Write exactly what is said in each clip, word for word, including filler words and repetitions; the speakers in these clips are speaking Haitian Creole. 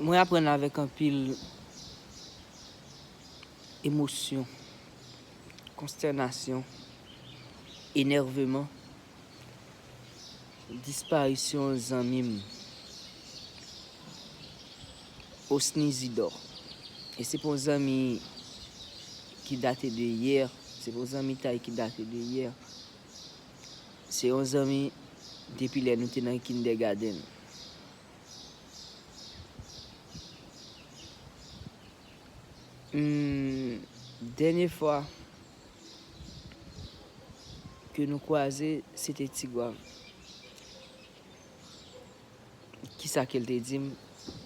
Mwen aprann avèk anpil emosyon, konstènasyon, enèveman, disparisyon zanmi m, Osni Zidor. E se pa yon zanmi ki date de yè, se pa yon zanmitay ki date de yè. Se yon zanmi depi lè nou te nan kindergarten. Hmm, dènye fwa ke nou kwaze, se te Tigwav. Kisa ke l te di m?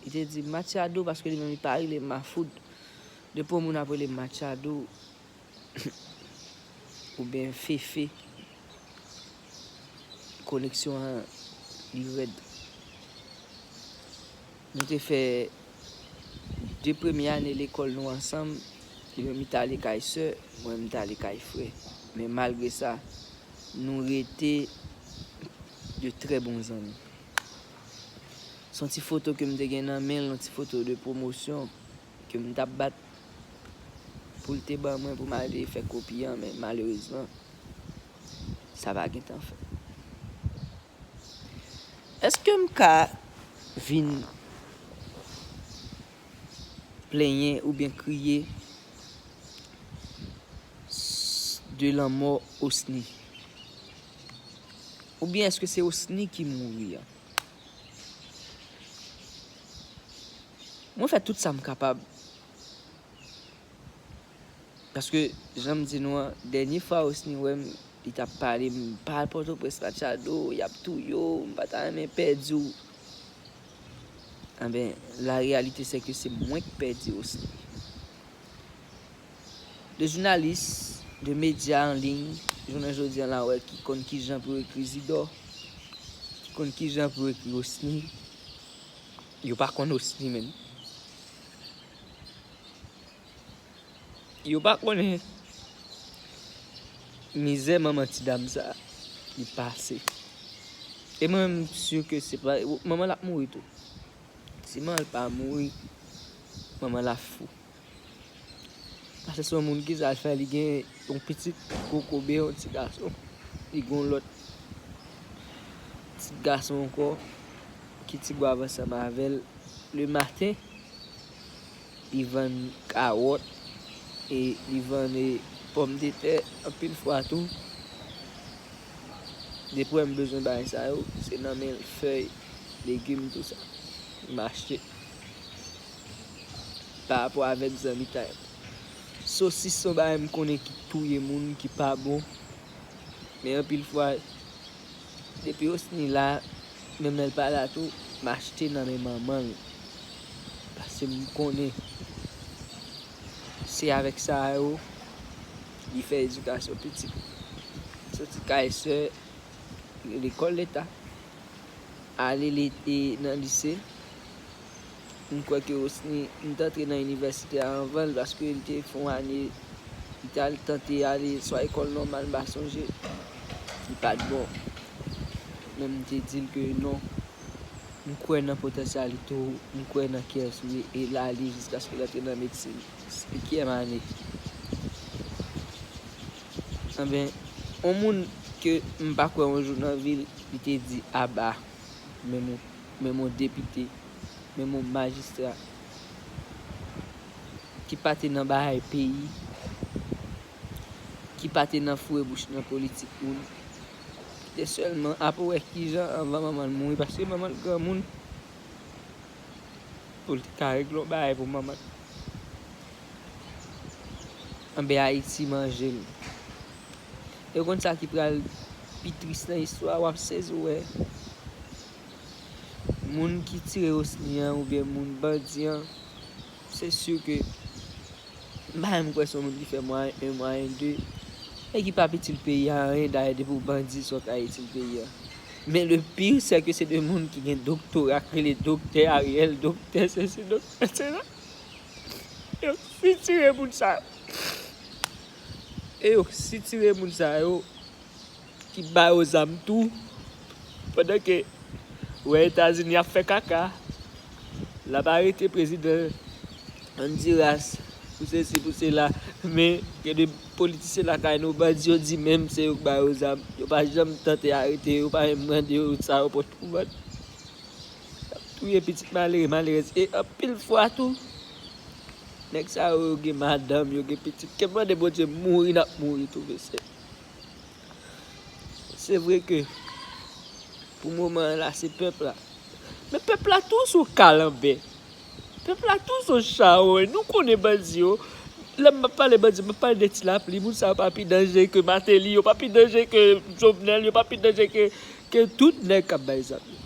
Li te di m Machado, paske li menm li pa rele m Mafoud. Depi yon moun ap rele m Machado, oubyen Fefe, koneksyon an li rèd. Nou te fè de premye ane lekòl nou ansanm, li menm li t ale kay sè, mwen menm m t ale kay frè. Men malgre sa, nou rete de trè bon zanmi. Se yon ti foto ke m te gen nan men l, yon ti foto de pwomosyon ke m t ap bat pou l te ban mwen pou m ale fè kopi an, men malerezman, sa pa gentan fèt. Èske m ka vin plenyen oubyen kriye s- de lanmò Osni? Oubyen èske se Osni ki mouri an? Mwen fè tout sa m kapab. Paske, jan m di nou an, dènye fwa Osni wè m, li t ap pale m, pa al Pòtoprens Machado, y ap touye w, m pa ta renmen pèdi w. Anben, la réalité c'est que se mwen k pèdi Osni. De jounalis, de medya an liy, jounen jodi an la wè ki konn kijan pou yo ekri Zidò, ki konn kijan pou yo ekri Osni, yo pa konn Osni menm. Yo pa konnen mizè manman ti dam sa li pase. E mwen menm, m si ke se pa, manman l ap mouri tou. Si manman l pa mouri, manman l ap fou. Paske se yon moun ki sa l fè, li gen yon pitit kokobe, yon ti gason. Li gen yon lòt ti gason ankò ki Tigwav ansanm avè l. Lematen, li vann kawòt e li vann, e, pòmdetè anpil fwa tou. Depi w wè m bezwen bagay sa yo, se nan men l, fèy, legim, tou sa. M achte. Pa rapò avèk zanmitay. Sosis se yon bagay m konnen ki touye moun, ki pa bon. Men anpil fwa, depi Osni la, menm lè l pa la tou, m achte nan men manman l. Paske m konnen se avèk sa yo li fè edikasyon pitit. Soti kay sè, lekòl leta, ale li te nan lise. M kwè ke Osni, m t antre nan inivèsite a anvan l, paske li te fè yon ane, li t al tante ale swa ekòl nòmal, m pa sonje. Li pa t bon. Men m te di l ke non, m kwè nan potansyalite w, m kwè nan kiyès ou ye, e l ale jiskaske l antre nan medsin, senkyèm ane. Anben, yon moun ke m pa kwè yon jou nan vi l, li te di aba, menm yon, menm yon depite, menm yon majistra, ki pa te nan bagay peyi, ki pa te nan foure bouch nan politik moun, ki te sèlman ap wè kijan anvan manman l mouri, paske manman l granmoun, pou l te ka regle yon bagay pou manman l. Anben, Ayiti manje l. E w konn sa ki pral pi tris nan istwa, w ap sezi w wè moun ki tire Osni an oubyen moun bandi an, se si ke m pa menm kwè se yon moun ki fè mwayen en, mwayen de, e ki p ap itil peyi a anyen. Dayè, depi w bandi, sa w ka itil peyi a? Men le pire, c'est que se de moun ki gen doktora, k rele doktè Ariel, doktè sesi, doktè sela. Yo sitire moun sa yo. E yo sitire moun sa yo ki ba yo zam tou, pandan ke w wè Etazini ap fè kaka, L ap arete prezidan Honduras pou sesi, pou sela, men gen de politisyen lakay nou, bandi yo di menm se yo k ba yo zam. Yo pa janm tante arete yo, yo pa menm mande yo sa yo pot pou vant. Y ap touye pitit malere, malerèz. E anpil fwa tou, nèg sa yo, yo gen madanm, yo gen pitit. Ke mande Bondye mouri, n ap mouri tou, mesye. Se vre ke pou moman an la, se pèp la. Men pèp la tou sou kalanbè. Pèp la tou sou chawony. Nou konnen bandi yo. Lè m ap pale bandi, m ap pale de Ti Lapli. Moun sa yo pa pi danje ke Martelly, yo pa pi danje ke Jovenel, yo pa pi danje ke, ke tout nèg k ap bay zam yo.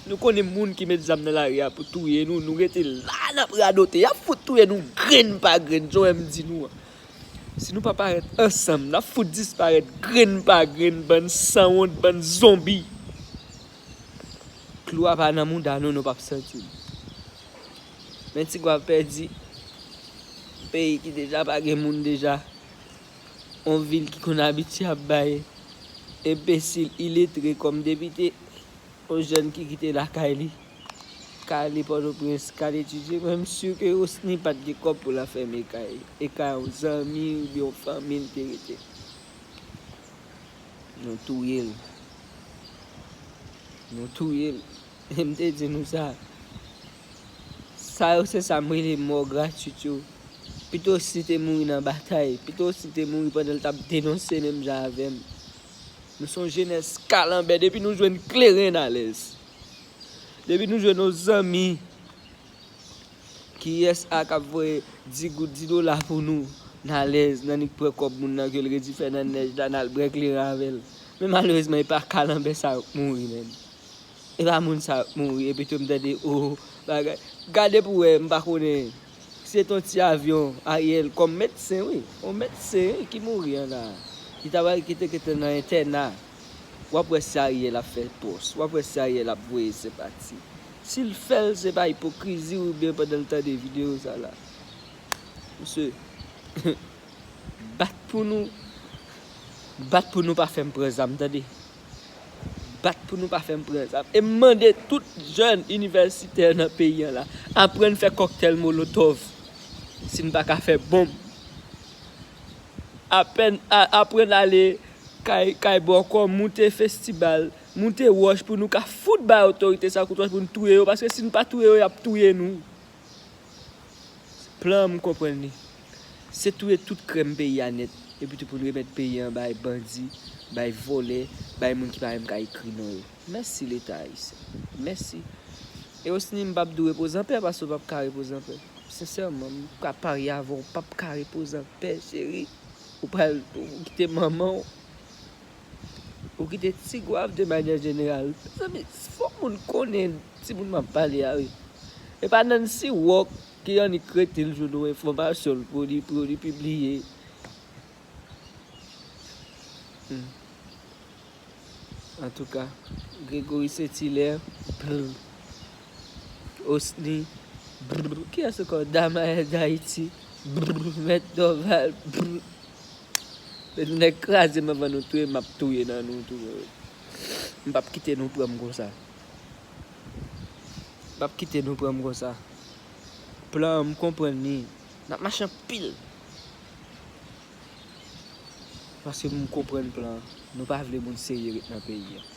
Nou konnen moun ki met zam nan lari a pou touye nou, nou rete la, n ap radote. Y ap fout touye nou grenn pa grenn, jan w wè m di nou an. Si nou pa parèt ansanm, n ap fout disparèt grenn pa grenn, bann sanwont, bann zonbi. Klou a pa nan mouda nou, nou p ap santi l. Men Tigwav pèdi peyi ki deja pa gen moun deja. On vil ki konn abitye ap bay enbesil, iletre kòm depite. On jèn ki kite lakay li, k ale Pòtoprens, k al etidye. Mwen, m si ke Rosny pa t gen kòb pou l al fèmen kay, e kay yon zanmi oubyen yon fanmi l te rete. Nou touye l. Nou touye l. E m te di nou sa. Sa yo, se sa m rele mò gratwit yo. Pito Rosny te mouri nan batay. Pito Rosny te mouri pandan l t ap denonse menm jan avè m. Nou se yon jenès kalanbè. Depi nou jwenn kleren, n alèz. Depi nou jwenn yon zanmi ki S A k ap voye di goud, di dola pou nou, n alèz. N annik pran kòb moun nan ke l redi fè nan nèj la, n al bwè kleren avè l. Men malerezman, e pa kalanbè sa yo k mouri, menm. E pa moun sa yo k mouri, epi tou m tande, o, bagay. Gade pou wè, m pa konnen. Se t on ti avyon, Ariel, kòm medsen, wi. On medsen, wi, ki mouri an la. Ki ta pral kite kete nan entèna. W ap wè si Ariel ap fè pòs. W ap wè si Ariel ap voye senpati. Si l fè l, se pa ipokrizi oubyen pandan l tande videyo sa la. Mesye, bat pou nou. Bat pou nou pa fè m pran zam, tande. Bat pou nou pa fè m pran zam. E m mande tout jèn inivèsitè nan peyi an la, aprann fè kòktèl molotòv. Si n pa ka fè bonm. Apèn, a, aprann ale kay, kay bòkò, moute festibal, moute wòch pou nou ka fout bay otorite sa kout wòch pou n touye yo, paske si n pa touye yo, y ap touye nou. Plan an, m konprann li. Se touye tout krèm peyi a nèt, epi tou pou n remèt peyi an bay bandi, bay vòlè, bay moun ki pa menm ka ekri non yo. Mèsi Leta ayisyen. Mèsi. E Rosny, m p ap di w repoze anpè, paske w p ap ka repoze anpè. Sensèman, m ka parye avè w, w p ap ka repoze anpè, cheri. Ou pral, ou kite manman w. Ou kite Tigwav de manyè jeneral. Mezanmi, fòk moun konnen timoun m ap pale a, wi. E pa Nancy Rock ki annik rete l jwenn yon enfòmasyon l pou li, pou li pibliye. Hmm. Antouka, Gregory Saint-Hilaire, brr. Osni, brr. Kiyès ankò? Damael D'Haïti, brr. Mèt Dorval, brr. Nèg kraze m anvan nou touye, m ap touye nan nou tou. M p ap kite nou pran m konsa. M p ap kite nou pran m konsa. Plan an, m konprann li. N ap mache anpil. Paske m konprann plan an. Nou pa vle moun serye ret nan peyi an.